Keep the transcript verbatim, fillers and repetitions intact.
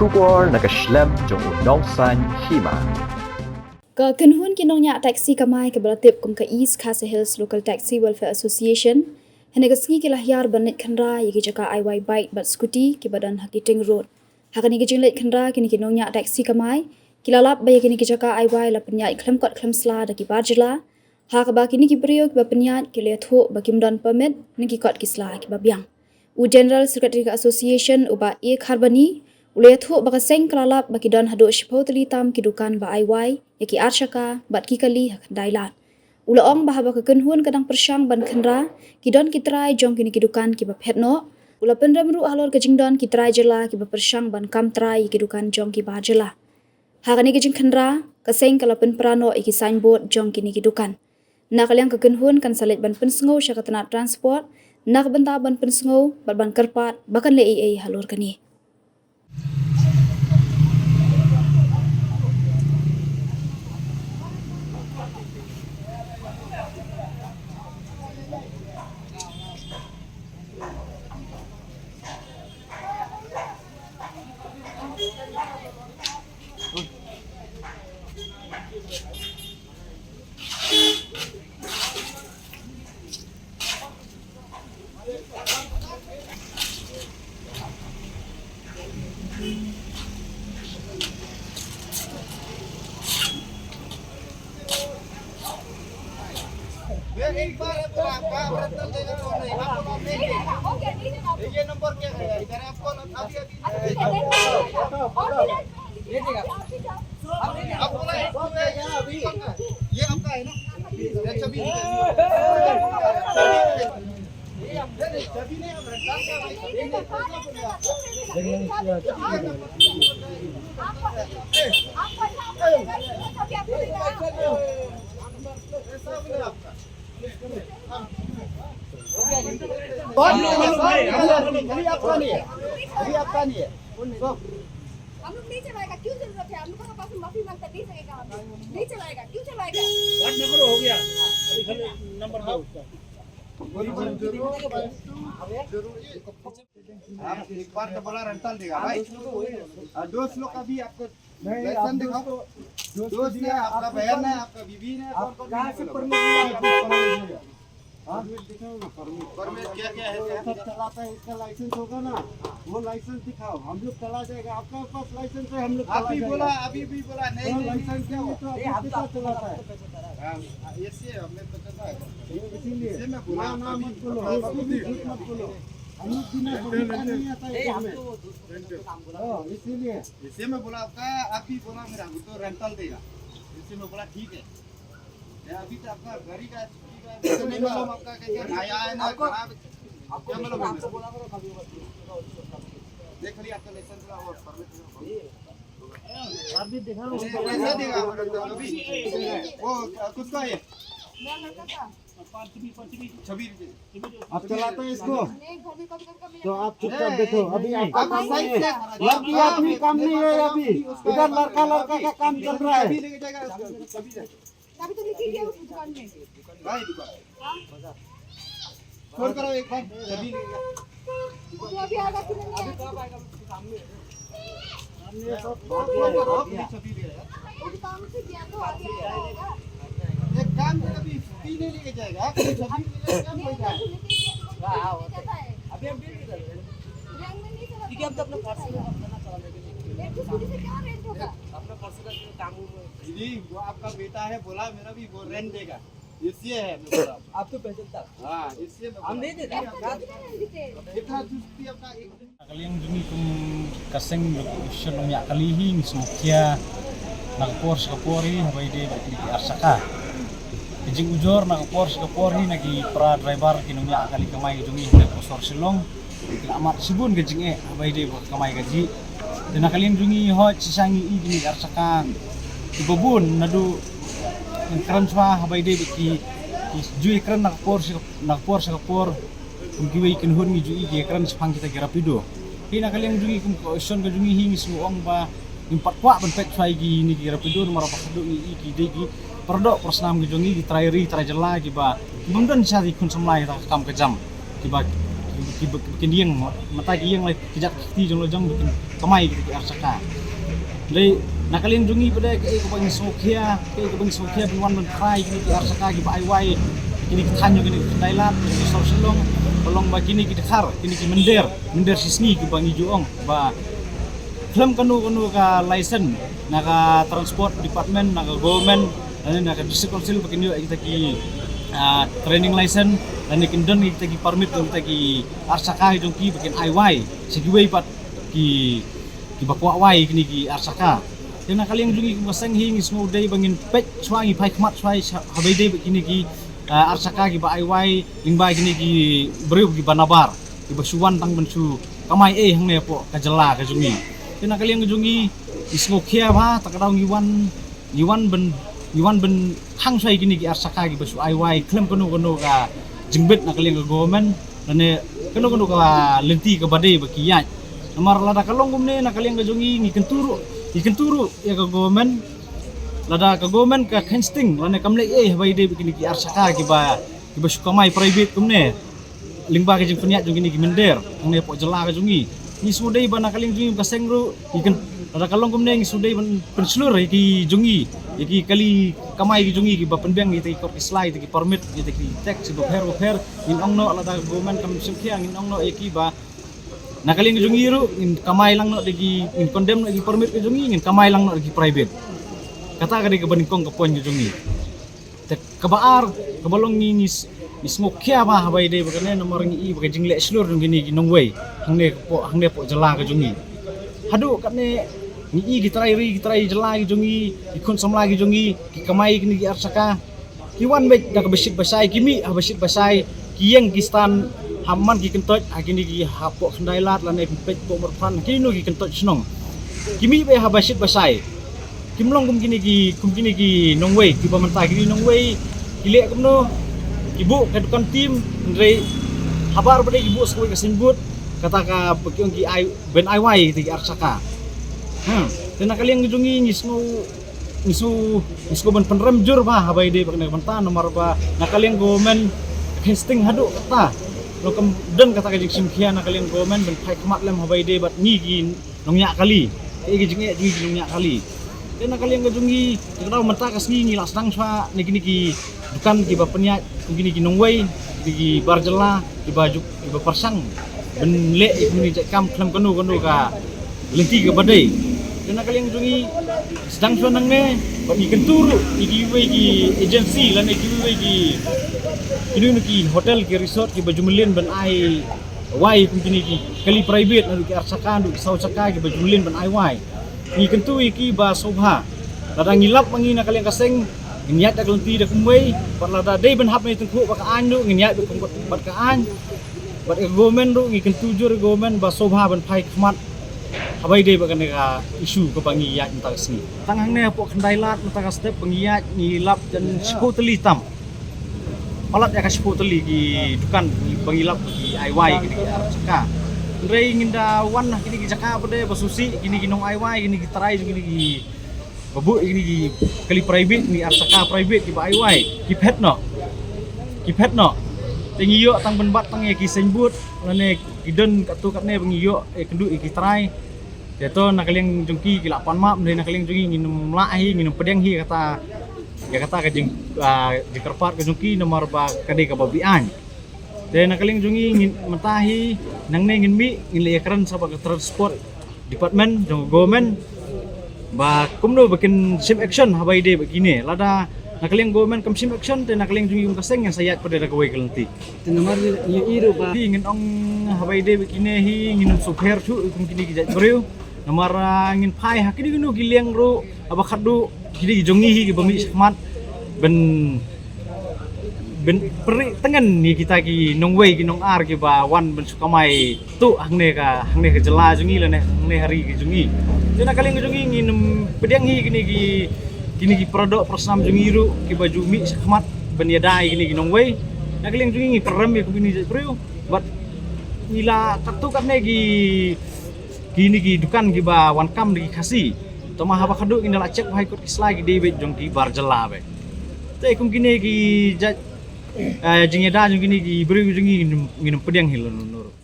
Khubor na ka shlem jong u nongsan hima. Ka kynhun ki nongñiah taxi kamai kaba la tip kum ka East Khasi Hills Local Taxi Welfare Association, hynne ka sngi ki la hiar ban leit khynra ïa ki jaka aiwai bike bad scooty kiba don ha ki ting road. Ha kane ka jingleit khynra kine ki nongñiah taxi kamai ki la lap ba ïa kine ki jaka aiwai la pynïaid khlem kot khlem sla da ki bar jylla, ha kaba kine ki briew kiba pynïaid ki la ïathuh ba kim don permit ne ki kot ki sla kiba biang. U General Secretary ka Association, u Bah A Kharbani, u la ïathuh ba ka seng ka la lap ba ki don haduh shiphew tylli tam ki dukan ba aiwai ïa ki ar shaka bad ki kali ha khyndai lad. U la ong ba haba ka kynhun ka dang pyrshang ban khynra, ki don ki trai jong kine ki dukan kiba phet noh. U la pynrem ruh halor ka jingdon ki trai jylla kiba pyrshang ban kam trai ïa ki dukan jong ki bar jylla. Ha kane ka jingkhynra, ka seng ka la pynpra noh ïa ki signboard jong kine ki dukan. Na ka liang ka kynhun kan sa leit ban pynsngew sha ka tnat transport na ka bynta ban pynsngew bad ban kyrpad ba kan leh ei ei halor kane. ये एक बार है बोला आपका, आप रतन देगा तो नहीं, आप बोला नहीं। ये नंबर क्या है? इधर आपको अभी, अभी आप बोला, ये आपका है ना? ये चाबी। अभी आपका नहीं है, अभी आपका नहीं है। हम लोग नहीं चलाएगा, क्यों जरूरत है? हम लोगों के पास में माफी मांगता नहीं चलेगा, हम लोग नहीं चलाएगा, क्यों चलाएगा? बात ना करो, हो गया। अभी खाली नंबर दो उसका। आप एक बार तो बोला रेंटल देगा भाई। हाँ, दोस्त लोग का भी आपको नहीं, लाइसेंस आप दिखाओ। दोस्त को, दोस्त दोस्त ने, दिया, आपका आपको बहन कौन, है, आपका बीवी ने, आप कौन कौन कहाँ से बोला? परमिट लिया? हाँ? परमिट क्या क्या है? सब चलाता है, इसका लाइसेंस होगा ना, वो लाइसेंस दिखाओ, हम लोग चला जाएगा। आपका पास लाइसेंस है, हम लोग आप चला भी जाएगा। बोला, अभी भी बोला, नहीं, हाँ, नहीं, लाइसेंस नहीं, नहीं है तो ये आपके साथ चलाता है। हाँ, ये से हमने तो चलता है। इसीलिए इसे मैं बोला, ना, ना, अभी मत बोलो, अपना कभी भी झूठ मत बोलो। हम लोग बिना बोले का नहीं आता है घर में। हाँ, इसीलिए। इसे मैं बोला, आपका, आप भी बोला मेरा, वो तो रेंटल देगा। इसे मैं बोला, ठीक है। मैं अभी तो आपका गाड़ी का, स्कूटी का, मुझे नहीं मालूम आपका क्या, क्या नया है ना, आपको, खराब है। आपको क्या मालूम है? आपको बोला करो, कभी होगा, देख लिया आपका लाइसेंस का और परमिट का। आप भी दिखा लो। पैसा देगा, अभी। वो, कुछ का है? छब्बीस रुपये। आप चलाते हैं इसको? तो आप चुपचाप देखो, अभी आपका काम नहीं है। लड़की आदमी काम नहीं है अभी। इधर लड़का लड़का का काम चल रहा है। तभी तो निकल गया उस दुकान में। भाई दुकान। फोन करो एक बार, तभी। वो अभी आएगा कि नहीं आएगा? सामने सब वो काम से गया तो अभी आएगा। एक काम कर, अभी छुट्टी नहीं लेके जाएगा, अभी छुट्टी लेके जाएगा, नहीं, नहीं, नहीं, नहीं, नहीं, नहीं, अभी हम डील कर रहे हैं। ठीक है, हम तो अपना पर्सनल अपना चला लेंगे। एक तो छुट्टी से क्या रेंट होगा? अपना पर्सनल काम में। दीदी, वो आपका बेटा है, बोला मेरा भी वो रेंट देगा। इसलिए है, मैं बोला। आप तो पहचानता। हाँ, इसलिए मैं हम बोला। नहीं देते। कितना चुस्ती आपका एक Ka liang jong ngi kum ka seng jong ka Association Nongñiah Kali hi ngi sngewkhia na ka por sha ka por hi haba ïadei bad kine ki ar shaka. Ka jingujor na ka por sha ka por hi na ki para driver ki nongñiah kali kamai ka jong ngi ha ka sor Shillong ki la amat shibun ka jingeh haba ïadei bad ka kamai kajih. Te na ka liang jong ngi hooid shisha ngi i kine ki ar shaka kiba bun naduh ngi kren shuwa haba ïadei bad ki, ki ju ïakren na ka por sha ka, na ka por sha ka por. Kum kiwei ki kynhun ngi ju i ki ïakren shaphang kita ki Rapido. Hi na ka liang jong ngi kum ka Association ka jong ngi hi ngi sngew ong ba ngim pat kwah ban peit shuwa ïa kine ki Rapido namar ba haduh ngi i ki dei ki paradoh parasnam ki jong ngi, ki trai ri trai jylla kiba, kiba ym don shisha ki khun samla ïa ka kam ka jam. Kiba, ki Ki ba, ki ba kin ïeng, mynta ki ïeng la ki jait ki kti jong la jong ba kin kamai kita ki ar shaka. Dei, na ka liang jong ngi pat de kaei kaba ngi sngewkhia, kaei kaba ngi sngewkhia ban wan ban try kine ki ar shaka kiba ai wai kine ki thaiñ, kine ki khyndai lad, kine ki sor Shillong, ba long ba kine ki dkhar, kine ki mynder, mynder shisngi kiba ngi ju ong ba khlem kano kano ka license na ka transport department, na ka government, lane na ka district council ba kin ïoh ïa kita ki, ah, training license, lane kin don ïa kita ki permit, ïa kita ki ar shaka jong ki ba kin ai wai sha kiwei pat ki, kiba kwah wai kine ki ar shaka. Te na ka liang jong ngi kum ka seng hi ngi sngew dei ba ngin peit shuwa, ngi phai khmat shuwa sha, haba ïadei bad kine ki, ah, ar shaka kiba ai wai lyngba kine ki briew kiba nabar, kiba shu wan tang ban shu kamai ei hangne hapoh ka jylla ka jong ngi. Te na ka liang ka jong ngi, ngi sngewkhia bha, ta ka daw ngi wan, ngi wan ban, ngi wan ban khang shai kine ki ar shaka kiba shu ai wai khlem kano kano ka jingbit na ka liang ka government, lane kano kano ka lynti kaba dei ba ki ïaid. Namar lada ka long kumne na ka liang ka jong ngi, ngi kyntu ruh, ngi kyntu ruh ïa ka government, lada ka government ka kheiñ sting lane kam leh ei haba ïadei bad kine ki ar shaka kiba, kiba shu kamai private kumne lyngba ka jingpynïaid jong kine ki mynder hangne hapoh jylla ka jong ngi. Ngi sngewdei ba na ka liang jong ngi ka seng ruh, ngi kyn-, lada ka long kumne ngi sngewdei ban pynshlur ïa ki jong ngi, ïa ki kali kamai ki jong ngi kiba pynbiang ïa kita ki kot ki sla, ïa kita ki permit, ïa kita ki tax kiba pher ba pher. Ngin ong noh lada ka government kam shim khia, ngin ong noh ïa ki ba na ka liang ka jong ngi ruh ngin kamai lang noh da ki, ngin condemn noh ïa ki permit ka jong ngi, ngin kamai lang noh da ki private. Kata ka dei kaba nyngkong ka point ka jong ngi. Te kaba ar, kaba long ngi, ngi s-, ngi sngewkhia bha haba ïadei bad kane namar ngi i ba ka jingleh shlur jong kine ki nongwei hangne hapoh, hangne hapoh jylla ka jong ngi. Haduh katne ngi i ki trai ri, ki trai jylla ki jong ngi, ki khun samla ki jong ngi, ki kamai kine ki ar shaka. Ki wan beit da kaba shit ba shai, ki mih haba shit ba shai, ki ïeng ki stand ha man ki kyntoit, ha kine ki hapoh Khyndai Lad lane peit hapoh Mawphan, ha kino ki kyntoit shnong. Ki mih beit haba shit ba shai. Kim long kum kine ki, kum kine ki nongwei, kiba mynta kine nongwei ki leh kumno, ki buh ka dukan tim, hynrei habar ba dei ki buh sa kawei ka signboard, kata kaba ki ong ki ai, ban ai wai kita ki ar shaka. Hmm. Te na ka liang jong ngi, ngi sngew, ngi sngew, ngi sngew ban pynrem jur bha haba ïadei bad kane ka bynta namar ba na ka liang government ka kheiñ sting haduh katta. Lada kam don kata ka jingshim khia na ka liang government ban phai khmat lem haba ïadei bad ngi ki nongñiah kali. Kaei ka jingeh jong ngi ki nongñiah kali. Te na ka liang ka jong ngi, te ka daw mynta ka sngi ngi la sdang shuwa na kine ki dukan kiba pynïaid kum kine ki nongwei, kine ki bar jylla, kiba ju, kiba pyrshang ban leh ïa kine ki jait kam khlem kano kano ka lynti kaba dei. Te na ka liang jong ngi sdang shuwa nangne bad ngi kyntu ruh ïa kiwei ki agency lane kiwei ki, kino kino ki hotel ki resort kiba ju mlien ban ai wai kum kine ki kali private, naduh ki ar shaka, naduh ki saw shaka kiba ju mlien ban ai wai. Ngi kyntu ïa ki ba sngewbha, lada ngi lap ma ngi na ka liang ka seng, ngin ïaid da ka lynti da kumwei, bad lada dei ban hap na i tyngkhuh bad ka aiñ ruh ngin ïaid bad ka aiñ. Bad ka government ruh ngi kyntu jur ïa ka government ba sngewbha ban phai khmat haba ïadei bad kane ka issue kaba ngi ïaid mynta ka sngi. Tang hangne hapoh Khyndai Lad mynta ka step ba ngi ïaid ngi lap jan shiphew tylli tam. Palat ïa ka shiphew tylli ki dukan ba ngi lap ki ai wai kine ki ar shaka. Hynrei ngin da wan ha kine ki jaka ba dei ba sngewsih, kine ki nong ai wai, kine ki trai, kine ki ba buh ïa kine ki kali private, kine ki ar shaka private kiba ai wai, ki phet noh. Ki phet noh. Te ngi ïoh tang ban bat tang ïa ki signboard lane ki don katto katne ba ngi ïoh, eh, kynduh ïa ki trai. Te to na ka liang jong ki ki la pan map, hynrei na ka liang jong ngi ngin ym lah hi, ngin ym pdiang hi kata, ïa kata ka jing, ah, jingkyrpad ka jong ki namar ba ka dei kaba beaiñ. Te na ka liang jong ngi ngin, mynta hi nangne ngin mih, ngin leit ïakren sa bad ka transport department jong ka government ba kumno ba kin shim action haba ïadei bad kine. Lada na ka liang government kam shim action, te na ka liang jong ngi kum ka seng ngin sa ïaid pat da kawei ka lynti. Te namar ngi, ngi ïohi ruh ba hi ngin ong haba ïadei bad kine hi ngin ym sngewpher shuh kum kine ki jait briew. Namar, ah, ngin phai ha kino kino ki liang ruh haba khadduh kine ki jong ngi hi kiba mih shakhmat ban, ban pynrih tyngen ïa kita ki nongwei ki nongar kiba wan ban shu kamai tuh hangne ka, hangne ka jylla jong ngi lane hangne ha ri ka jong ngi. Te na ka liang ka jong ngi ngin ym pdiang hi kine ki, kine ki paradoh parasnam jong ngi ruh kiba ju mih shakhmat ban ïada ïa kine ki nongwei. Na ka liang jong ngi ngi pynrem ïa kine ki jait briew bad ngi la katto katne ki, kine ki dukan kiba wan kam da ki Khasi. Tangba haba khadduh ngin da la check bha ïa ki kot ki sla ki dei beit jong ki bar jylla beit. Te kum kine ki jait Ah, jingïada jong kine ki briew jong ngi ngin, ngin pdiang hi lano lano ruh.